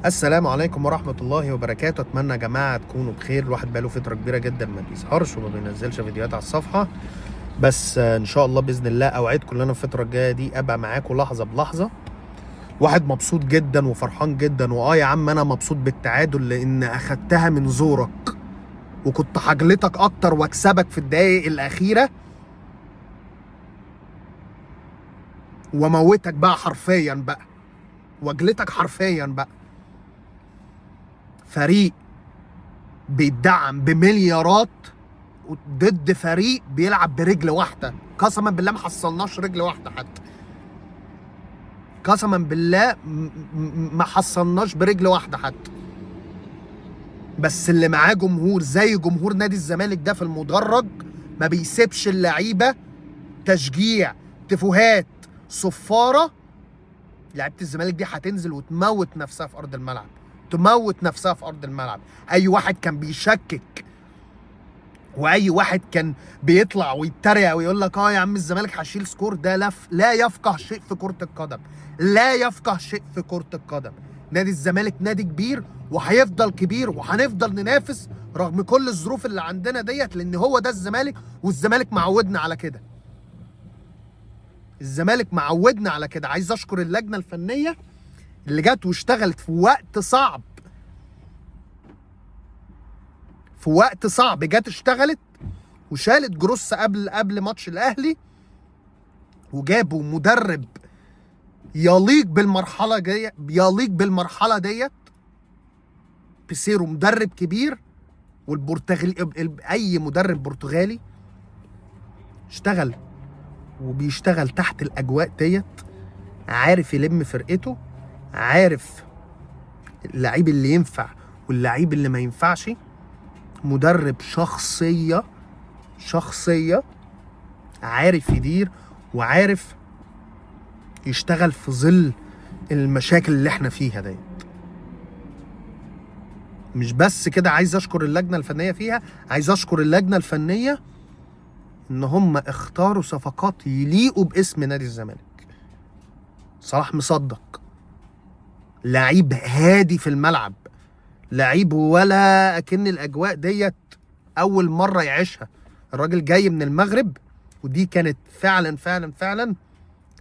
السلام عليكم ورحمة الله وبركاته. أتمنى يا جماعة تكونوا بخير. الواحد بقاله فترة كبيرة جدا ما بيظهرش وما بينزلش فيديوهات على الصفحة، بس إن شاء الله بإذن الله أوعدكم إن أنا الفترة الجاية دي أبقى معاكم لحظة بلحظة. واحد مبسوط جدا وفرحان جدا، وآه يا عم أنا مبسوط بالتعادل لأن أخدتها من زورك وكنت حجلتك أكتر وأكسبك في الدقايق الأخيرة وموتك بقى حرفيا بقى، واجلتك حرفيا بقى. فريق بيدعم بمليارات ضد فريق بيلعب برجل واحدة، قسما بالله ما حصلناش رجل واحدة حتى، قسما بالله ما حصلناش برجل واحدة حتى. بس اللي معاه جمهور زي جمهور نادي الزمالك ده في المدرج ما بيسيبش اللعيبة، تشجيع، تفوهات، صفارة. لعيبة الزمالك دي هتنزل وتموت نفسها في أرض الملعب، تموت نفسها في أرض الملعب. أي واحد كان بيشكك وأي واحد كان بيطلع ويتريق ويقول لك يا عم الزمالك هشيل score، ده لا يفقه شيء في كرة القدم، لا يفقه شيء في كرة القدم. نادي الزمالك نادي كبير وهيفضل كبير وهنفضل ننافس رغم كل الظروف اللي عندنا ديت، لأن هو ده الزمالك، والزمالك معودنا على كده، الزمالك معودنا على كده. عايز أشكر اللجنة الفنية اللي جت واشتغلت في وقت صعب، في وقت صعب جت اشتغلت وشالت جروس قبل ماتش الاهلي، وجابوا مدرب يليق بالمرحلة دي، يليق بالمرحلة ديت. بيسيرو مدرب كبير، والبرتغالي اي مدرب برتغالي اشتغل وبيشتغل تحت الاجواء ديت، عارف يلم فرقته، عارف اللعيب اللي ينفع واللعيب اللي ما ينفعش. مدرب شخصية، شخصية، عارف يدير وعارف يشتغل في ظل المشاكل اللي احنا فيها ديت. مش بس كده، عايز اشكر اللجنة الفنية فيها، عايز اشكر اللجنة الفنية ان هم اختاروا صفقات يليقوا باسم نادي الزمالك. صلاح مصدق لعيب هادي في الملعب، لعيب ولا اكن الاجواء ديت اول مرة يعيشها. الراجل جاي من المغرب، ودي كانت فعلا فعلا فعلا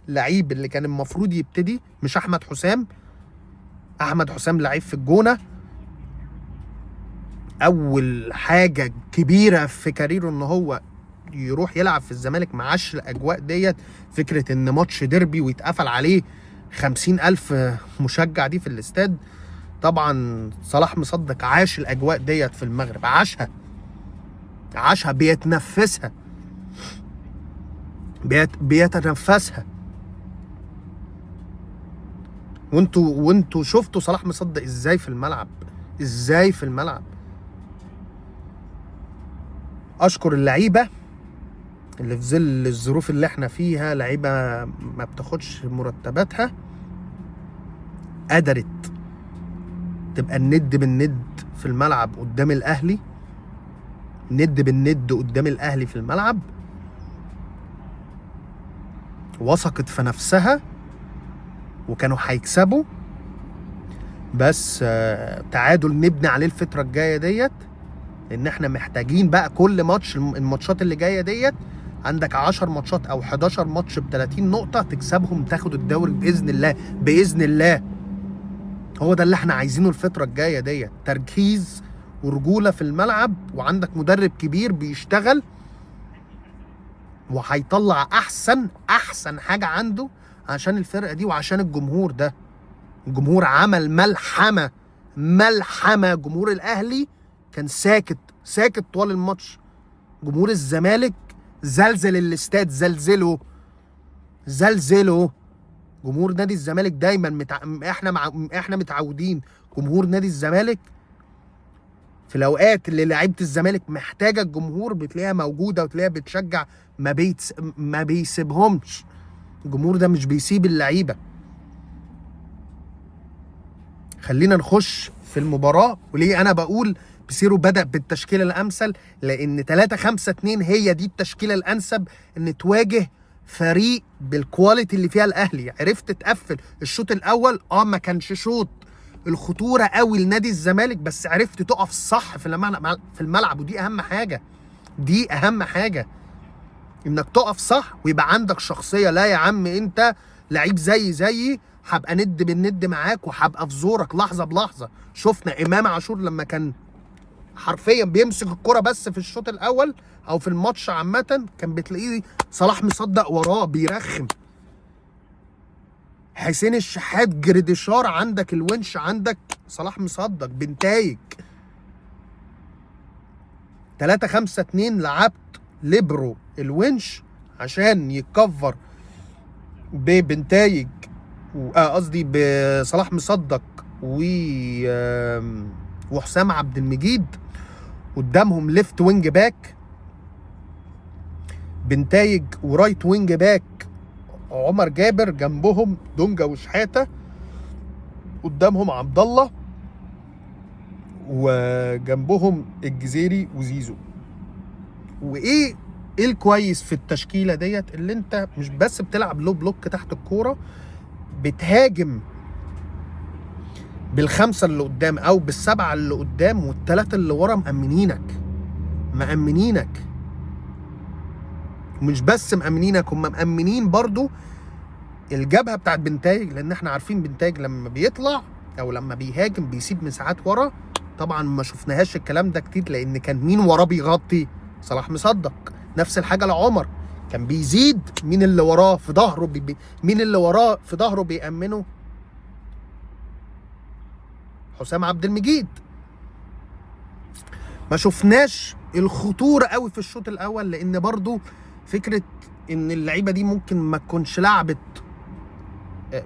لعيب اللي كان المفروض يبتدي، مش احمد حسام. احمد حسام لعيب في الجونه، اول حاجة كبيرة في career ه ان هو يروح يلعب في الزمالك، معاش الاجواء ديت. فكرة ان ماتش ديربي ويتقفل عليه 50,000 مشجع دي في الاستاد، طبعا صلاح مصدق عاش الاجواء ديت في المغرب، عاشها، عاشها، بيتنفسها، بيتنفسها. وانتوا شفتوا صلاح مصدق ازاي في الملعب، ازاي في الملعب. اشكر اللعيبة اللي في ظل الظروف اللي احنا فيها، لعيبة ما بتاخدش مرتباتها، قدرت تبقى الند بالند في الملعب قدام الاهلي، ند بالند قدام الاهلي في الملعب، وثقت في نفسها وكانوا هيكسبوا. بس تعادل نبني عليه الفترة الجاية ديت، لان احنا محتاجين بقى كل ماتش، الماتشات اللي جاية ديت عندك 10 ماتشات او 11 ماتش ب 30 نقطة تكسبهم تاخد الدوري باذن الله، باذن الله. هو ده اللي احنا عايزينه الفترة الجاية ديت، تركيز ورجولة في الملعب، وعندك مدرب كبير بيشتغل وهيطلع احسن حاجة عنده عشان الفرقة دي وعشان الجمهور ده. الجمهور عمل ملحمة، ملحمة. جمهور الاهلي كان ساكت، ساكت طوال الماتش. جمهور الزمالك زلزل الاستاد، زلزلة، زلزلة. جمهور نادي الزمالك دايما احنا متعودين جمهور نادي الزمالك في الاوقات اللي لعيبة الزمالك محتاجه الجمهور بتلاقيها موجودة وتلاقيها بتشجع، ما بيسيبهمش. الجمهور ده مش بيسيب اللعيبة. خلينا نخش في المباراة. وليه انا بقول بيسيرو بدأ بالتشكيله الامثل؟ لان 3-5-2 هي دي التشكيلة الانسب ان تواجه فريق بال quality اللي فيها الاهلي. عرفت تقفل الشوط الاول، ما كانش شوط الخطورة قوي لنادي الزمالك، بس عرفت تقف صح في الملعب، ودي اهم حاجة. دي اهم حاجة، انك تقف صح ويبقى عندك شخصية. لا يا عم انت لعيب زيي، هبقى ند بالند معاك وهبقى في زورك لحظة بلحظة. شفنا امام عاشور لما كان حرفيا بيمسك الكرة بس في الشوط الاول او في الماتش عامة، كان بتلاقيه صلاح مصدق وراه بيرخم. حسين الشحات، جريديشار، عندك الونش، عندك صلاح مصدق، بنتايج. 3-5-2 لعبت ليبرو الونش عشان يتكفر ببنتايج، قصدي بصلاح مصدق وحسام عبد المجيد، قدامهم left wing back بنتايج، و right wing back عمر جابر، جنبهم دونجا وشحاته، قدامهم عبد الله، وجنبهم الجزيري وزيزو. وايه الكويس في التشكيلة ديت؟ اللي انت مش بس بتلعب low block تحت الكورة، بتهاجم بالخمسة اللي قدام او بالسبعه اللي قدام، والثلاثة اللي ورا مأمنينك. مش بس مأمنينك، هم مأمنين برضو الجبهة بتاعت بنتايج، لان احنا عارفين بنتايج لما بيطلع او لما بيهاجم بيسيب مساحات ورا. طبعا ما شفناهاش الكلام ده كتير، لان كان مين وراه بيغطي؟ صلاح مصدق. نفس الحاجة لعمر، كان بيزيد، مين اللي وراه في ظهره مين اللي وراه في ظهره بيأمنه؟ حسام عبد المجيد. ما شفناش الخطورة قوي في الشوط الاول، لان برضو فكرة ان اللعيبة دي ممكن ما تكونش لعبت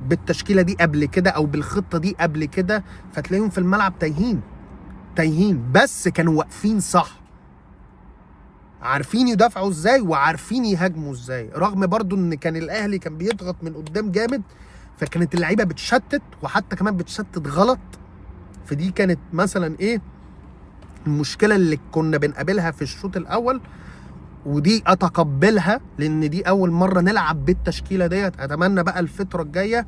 بالتشكيله دي قبل كده او بالخطة دي قبل كده، فتلاقيهم في الملعب تايهين، بس كانوا واقفين صح، عارفين يدافعوا ازاي وعارفين يهاجموا ازاي. رغم برضو ان كان الاهلي كان بيضغط من قدام جامد، فكانت اللعيبة بتشتت، وحتى كمان بتشتت غلط. فدي كانت مثلا ايه المشكلة اللي كنا بنقابلها في الشوط الاول، ودي اتقبلها لان دي اول مرة نلعب بالتشكيله ديت. اتمنى بقى الفترة الجاية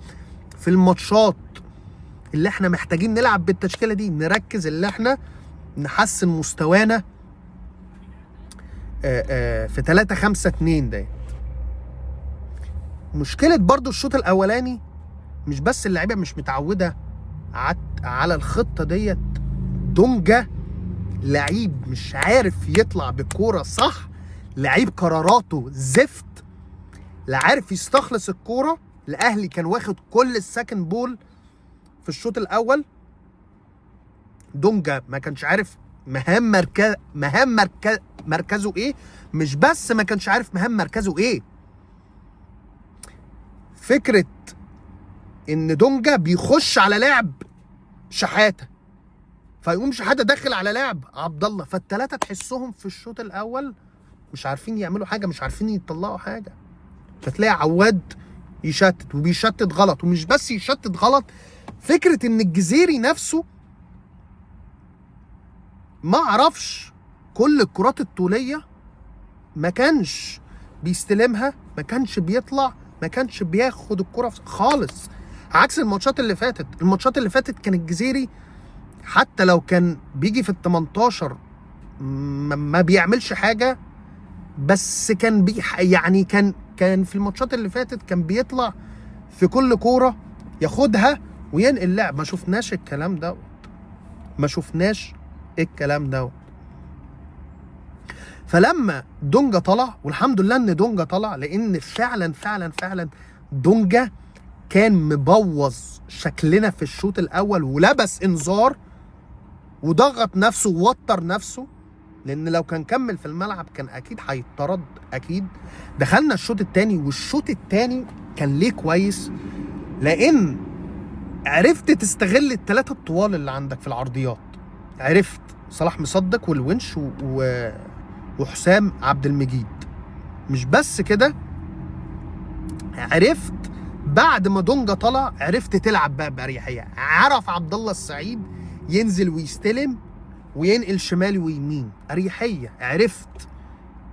في الماتشات اللي احنا محتاجين نلعب بالتشكيله دي نركز اللي احنا نحسن مستوانا في 3-5-2 ديت. مشكلة برضو الشوط الاولاني مش بس اللعيبة مش متعوده على الخطة ديت، دونجا لعيب مش عارف يطلع بالكورة صح، لعيب قراراته زفت، لا عارف يستخلص الكورة. الاهلي كان واخد كل ال second ball في الشوط الاول، دونجا ما كانش عارف مهام مركزه ايه. مش بس ما كانش عارف مهام مركزه ايه، فكرة ان دونجا بيخش على لعب شحاته، فيقوم شحاته داخل على لعب عبد الله، فالثلاثه تحسهم في الشوط الاول مش عارفين يعملوا حاجة، مش عارفين يطلعوا حاجة. فتلاقي عواد يشتت، وبيشتت غلط. ومش بس يشتت غلط، فكرة ان الجزيري نفسه ما عرفش كل الكرات الطوليه، ما كانش بيستلمها، ما كانش بيطلع، ما كانش بياخد الكره خالص، عكس الماتشات اللي فاتت. الماتشات اللي فاتت كان الجزيري حتى لو كان بيجي في ال18 ما بيعملش حاجة، بس كان يعني كان في الماتشات اللي فاتت كان بيطلع في كل كورة ياخدها وينقل لعب. ما شفناش الكلام ده، ما شفناش الكلام ده. فلما دونجا طلع، والحمد لله ان دونجا طلع، لان فعلا فعلا فعلا دونجا كان مبوظ شكلنا في الشوط الاول، ولبس انذار وضغط نفسه ووتر نفسه، لان لو كان كمل في الملعب كان اكيد هيطرد اكيد. دخلنا الشوط الثاني، والشوط الثاني كان ليه كويس، لان عرفت تستغل الثلاثة الطوال اللي عندك في العرضيات. عرفت صلاح مصدق والونش وحسام عبد المجيد. مش بس كده، عرفت بعد ما دونجا طلع عرفت تلعب بقى باريحية. عرف عبد الله السعيد ينزل ويستلم وينقل شمال ويمين، اريحية. عرفت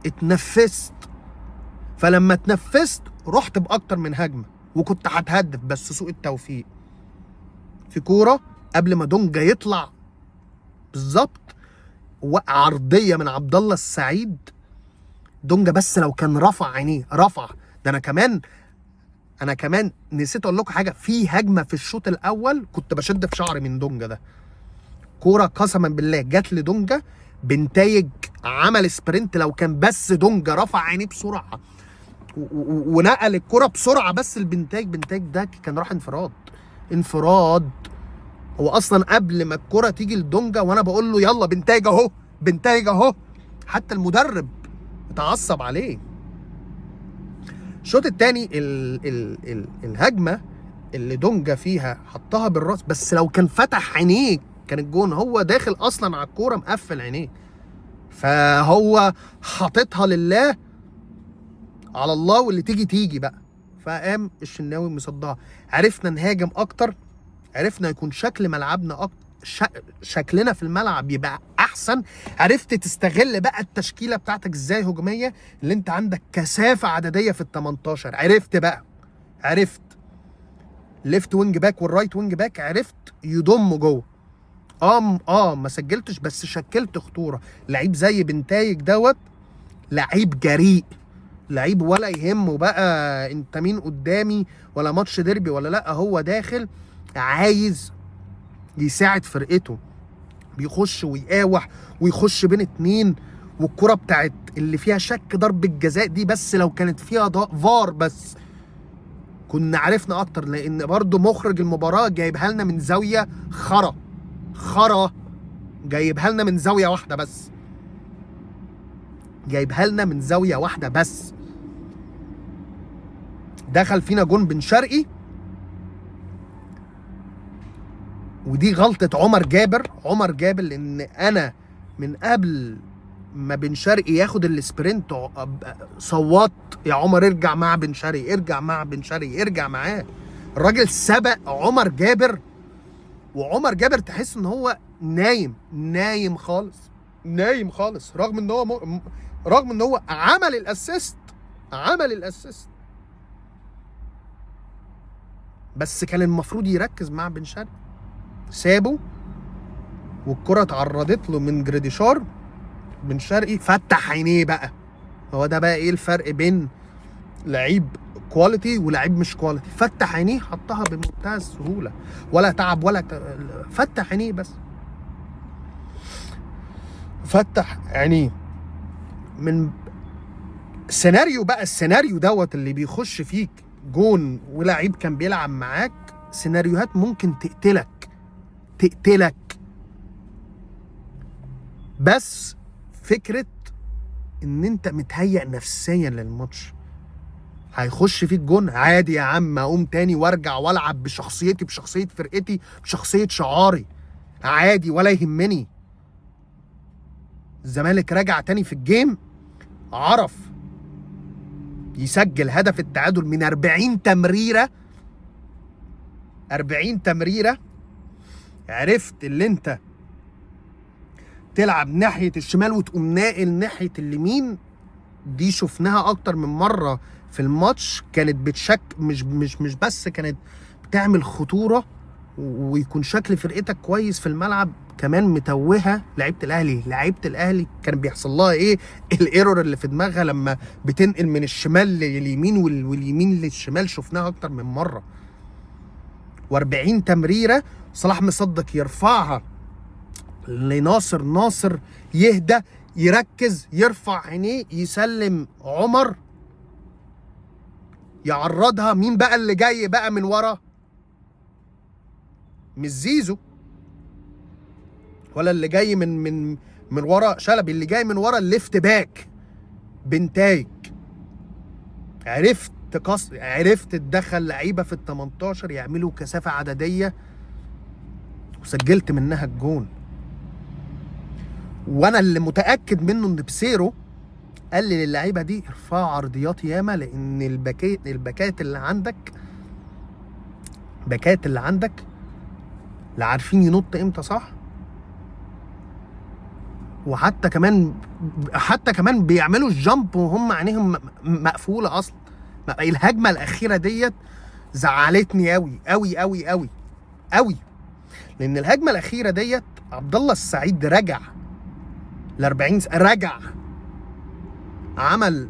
اتنفست، فلما اتنفست رحت باكتر من هجمة، وكنت هتهدف، بس سوء التوفيق في كورة قبل ما دونجا يطلع بالظبط، عرضية من عبد الله السعيد، دونجا بس لو كان رفع عينيه رفع. ده انا كمان نسيت اقول لكم حاجة، في هجمة في الشوط الاول كنت بشد في شعري من دونجا ده، كورة قسما بالله جت لدونجا، بنتايج عمل sprint، لو كان بس دونجا رفع عينيه بسرعة ونقل الكرة بسرعة بس البنتايج، بنتايج ده كان راح انفراد انفراد. هو اصلا قبل ما الكرة تيجي لدونجا وانا بقول له يلا بنتايج اهو، بنتايج اهو، حتى المدرب اتعصب عليه. الشوط الثاني الهجمة اللي دونجا فيها حطها بالراس، بس لو كان فتح عينيه كان الجون، هو داخل اصلا على الكورة مقفل عينيه، فهو حاططها لله على الله واللي تيجي تيجي بقى، فقام الشناوي مصدها. عرفنا نهاجم اكتر، عرفنا يكون شكل ملعبنا اكتر، شكلنا في الملعب يبقى احسن. عرفت تستغل بقى التشكيلة بتاعتك ازاي هجومية، اللي انت عندك كثافة عددية في ال 18، عرفت بقى، عرفت left wing back وال right wing back، عرفت يضم جوه. ما سجلتش بس شكلت خطورة. لعيب زي بنتايج دوت لعيب جريء، لعيب ولا يهمه بقى انت مين قدامي ولا ماتش ديربي ولا لا، هو داخل عايز يساعد فرقته، بيخش ويقاوح ويخش بين اتنين. والكرة بتاعت اللي فيها شك ضربة جزاء دي بس لو كانت فيها فار بس كنا عرفنا اكتر، لان برضو مخرج المباراة جايبها لنا من زاوية خرا خرا، جايبها لنا من زاوية واحدة بس، جايبها لنا من زاوية واحدة بس. دخل فينا جون بن شرقي، ودي غلطة عمر جابر. عمر جابر لان انا من قبل ما بن شرقي ياخد ال sprint صوت يا عمر ارجع مع بن شرقي، ارجع مع بن شرقي، ارجع معاه. الراجل سبق عمر جابر، وعمر جابر تحس ان هو نايم، نايم خالص، نايم خالص، رغم ان هو رغم ان هو عمل ال assist، عمل ال assist، بس كان المفروض يركز مع بن شرقي. سابه والكرة اتعرضت له من جريديشار، بن شرقي فتح عينيه بقى. هو ده بقى ايه الفرق بين لعيب quality ولعيب مش quality. فتح عينيه حطها بمنتهى السهولة، ولا تعب ولا فتح عينيه بس، فتح عينيه. من سيناريو بقى، السيناريو دوت اللي بيخش فيك جون ولعيب كان بيلعب معاك، سيناريوهات ممكن تقتلك تقتلك. بس فكرة ان انت متهيأ نفسيا للماتش، هيخش فيك جون عادي يا عم، اقوم تاني وارجع والعب بشخصيتي، بشخصية فرقتي، بشخصية شعاري، عادي ولا يهمني. الزمالك رجع تاني في ال game، عرف يسجل هدف التعادل من 40 تمريرة، 40 تمريرة. عرفت اللي انت تلعب ناحية الشمال وتقوم ناقل ناحية اليمين، دي شفناها اكتر من مرة في الماتش، كانت بتشك مش مش مش بس كانت بتعمل خطورة ويكون شكل فرقتك كويس في الملعب، كمان متوهة لعيبة الاهلي. لعيبة الاهلي كان بيحصل لها ايه؟ ال error اللي في دماغها لما بتنقل من الشمال لليمين واليمين للشمال، شفناها اكتر من مرة. و40 تمريرة صلاح مصدق يرفعها لناصر، ناصر يهدى يركز يرفع عينيه يسلم عمر يعرضها. مين بقى اللي جاي بقى من ورا؟ مش زيزو ولا اللي جاي من من من ورا شلبي، اللي جاي من ورا ال left back بنتايج. عرفت عرفت تدخل لعيبة في ال 18 يعملوا كثافة عددية، وسجلت منها الجون. وانا اللي متاكد منه ان بسيرو قال لي للعيبة دي ارفعوا عرضيات ياما، لان الباكات اللي عندك، باكات اللي عندك لا عارفين ينط امتى صح، وحتى كمان حتى كمان بيعملوا ال jump وهم عينيهم مقفولة اصلا. الهجمة الاخيرة ديت زعلتني قوي قوي قوي قوي قوي. لان الهجمة الاخيرة ديت عبد الله السعيد رجع ل 40، رجع عمل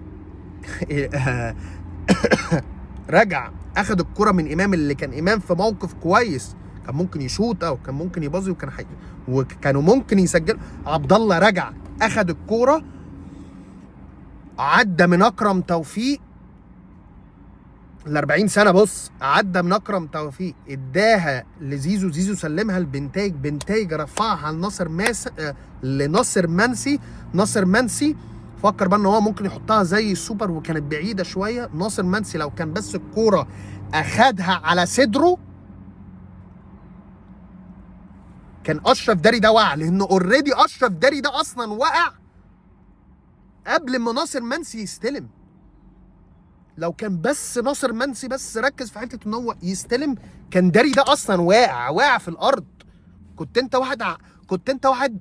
رجع اخد الكره من امام، اللي كان امام في موقف كويس، كان ممكن يشوط او كان ممكن يبازي وكان وكانوا ممكن يسجلوا. عبد الله رجع اخد الكورة، عدى من اكرم توفيق ال 40 سنة، بص عدى من اكرم توفيق اداها لزيزو، زيزو سلمها لبنتايج، بنتايج رفعها لناصر ماس لناصر منسي، ناصر منسي فكر بقى ان هو ممكن يحطها زي السوبر وكانت بعيدة شوية. ناصر منسي لو كان بس الكورة اخدها على صدره كان اشرف داري ده وقع، لانه already اشرف داري ده اصلا وقع قبل ما ناصر منسي يستلم. لو كان بس ناصر منسي بس ركز في حتة ان هو يستلم كان داري ده اصلا واقع في الارض. كنت انت واحد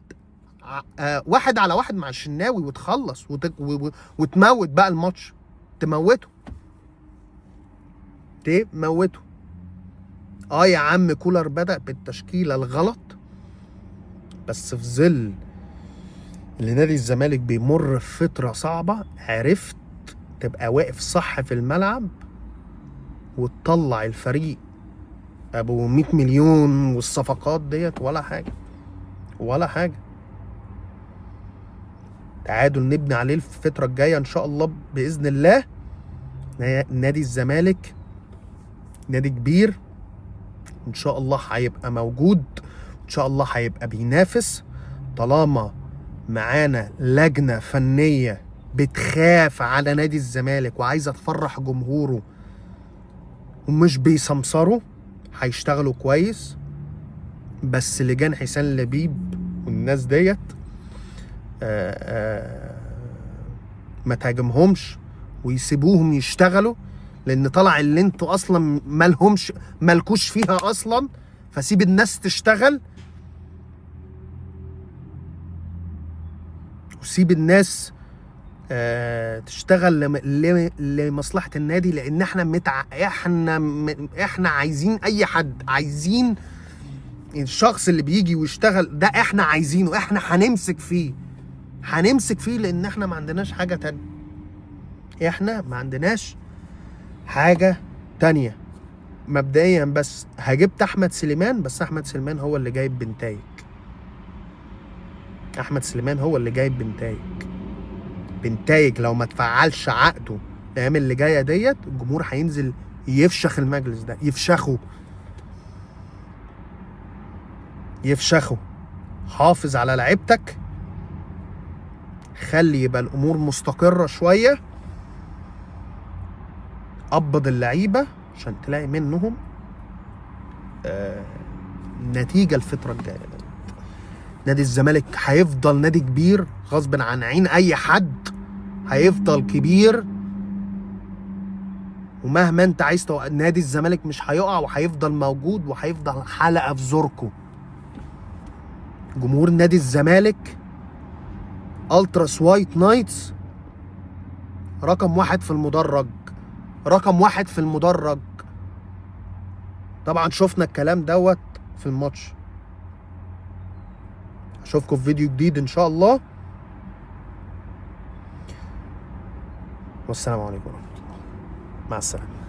واحد على واحد مع الشناوي وتخلص وتموت بقى الماتش، تموته. يا عم كولر بدأ بالتشكيله الغلط، بس في ظل اللي نادي الزمالك بيمر في فترة صعبة عرفت تبقى واقف صح في الملعب وتطلع الفريق ابو 100 مليون والصفقات ديت ولا حاجة ولا حاجة. تعادل نبني عليه الفترة الجاية ان شاء الله باذن الله. نادي الزمالك نادي كبير، ان شاء الله هيبقى موجود، ان شاء الله هيبقى بينافس طالما معانا لجنة فنية بتخاف على نادي الزمالك وعايزه تفرح جمهوره ومش بيسمسروا، هيشتغلوا كويس. بس لجان حسين لبيب والناس ديت ما تهاجمهمش ويسيبوهم يشتغلوا، لان طلع اللي انتوا اصلا مالهمش مالكوش فيها اصلا، فسيب الناس تشتغل وسيب الناس تشتغل لمصلحة النادي، لان احنا احنا عايزين اي حد، عايزين الشخص اللي بيجي ويشتغل ده احنا عايزينه، احنا هنمسك فيه، هنمسك فيه، لان احنا ما عندناش حاجة تانية، احنا ما عندناش حاجة تانية. مبدئيا بس هجبت احمد سليمان، بس احمد سليمان هو اللي جايب بنتايج، احمد سليمان هو اللي جايب بنتايج. بنتايج لو ما تفعلش عقده الايام اللي جاية ديت الجمهور هينزل يفشخ المجلس ده، يفشخه يفشخه. حافظ على لعيبتك، خلي يبقى الامور مستقره شوية، قبض اللعيبة عشان تلاقي منهم نتيجة الفترة الجاية. نادي الزمالك هيفضل نادي كبير غصب عن عين اي حد، هيفضل كبير، ومهما انت عايز نادي الزمالك مش هيقع وهيفضل موجود وهيفضل حلقة في زوركو. جمهور نادي الزمالك التراس White Knights رقم واحد في المدرج، رقم واحد في المدرج. طبعا شفنا الكلام دوت في الماتش. اشوفكم في فيديو جديد ان شاء الله، والسلام عليكم ورحمة الله، مع السلامة.